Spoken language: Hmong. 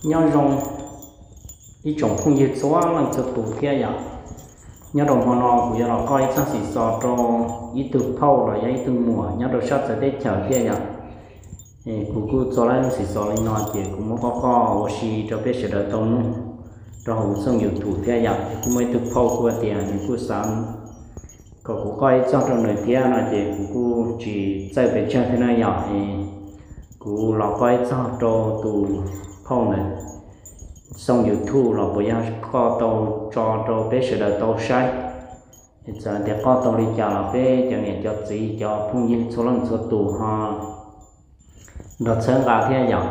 Nyob zoo ib tsoom phooj ywg txhua leej txhua tus thiab yom. Nyob rau hmo no kuv yuav los qoj ib txoj xim xos rau ib tug phauj los yog ib tug muam nyob rau sab txawv teb chaws thiab yom. Kuv kuj txo lab xim xos li no ces kuv muab qoj qoj ua si rau peb sawv daws tau mloog rau hauv kuv txhooj YouTube thiab yom. Kuj muaj ib tug phauj kuj tias nws kuj xav kom kuv qoj ib txoj rau nws thiab no ces kuv kuj tsis txawj pes tsawg thiab na yom. Kuv los qoj ib txoj rau tus phauj ntawd txhooj YouTube los puas yog qoj tau tso rau peb sawv daws tau saib. Txawm tias qoj tau li cas los peb cov niam cov txiv cov phooj ywg txhua leej txhua tus ho nrog txhawb nqa thiab yom.